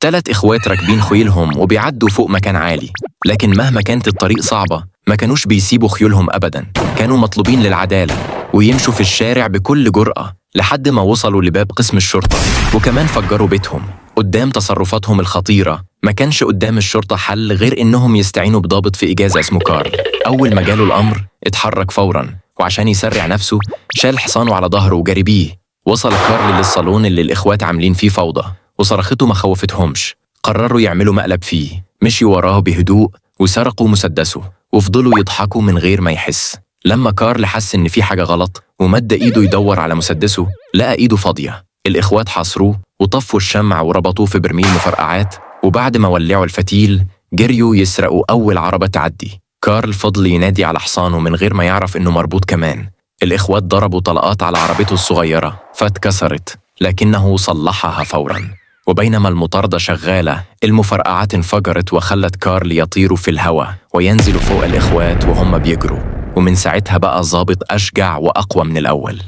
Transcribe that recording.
3 إخوات راكبين خيولهم وبيعدوا فوق مكان عالي، لكن مهما كانت الطريق صعبة ما كانوش بيسيبوا خيولهم أبدا. كانوا مطلوبين للعدالة ويمشوا في الشارع بكل جرأة لحد ما وصلوا لباب قسم الشرطة، وكمان فجروا بيتهم. قدام تصرفاتهم الخطيرة ما كانش قدام الشرطة حل غير إنهم يستعينوا بضابط في إجازة اسمه كارل. أول ما جاله الأمر اتحرك فورا، وعشان يسرع نفسه شال حصانه على ظهره وجري بيه. وصل كارل للصالون اللي الإخوات عاملين فيه فوضى، وصرخته ما خوفتهمش. قرروا يعملوا مقلب فيه. مشيوا وراه بهدوء وسرقوا مسدسه وفضلوا يضحكوا من غير ما يحس. لما كارل حس إن في حاجة غلط ومد إيده يدور على مسدسه، لقى إيده فاضية. الإخوات حاصروه وطفوا الشمع وربطوه في برميل مفرقعات، وبعد ما ولعوا الفتيل جريوا يسرقوا أول عربة تعدي. كارل فضل ينادي على حصانه من غير ما يعرف إنه مربوط كمان. الإخوات ضربوا طلقات على عربته الصغيرة فاتكسرت، لكنه صلحها فورا. وبينما المطاردة شغالة المفرقعات انفجرت وخلت كارل يطير في الهواء وينزل فوق الإخوات وهم بيجروا. ومن ساعتها بقى ظابط أشجع وأقوى من الأول.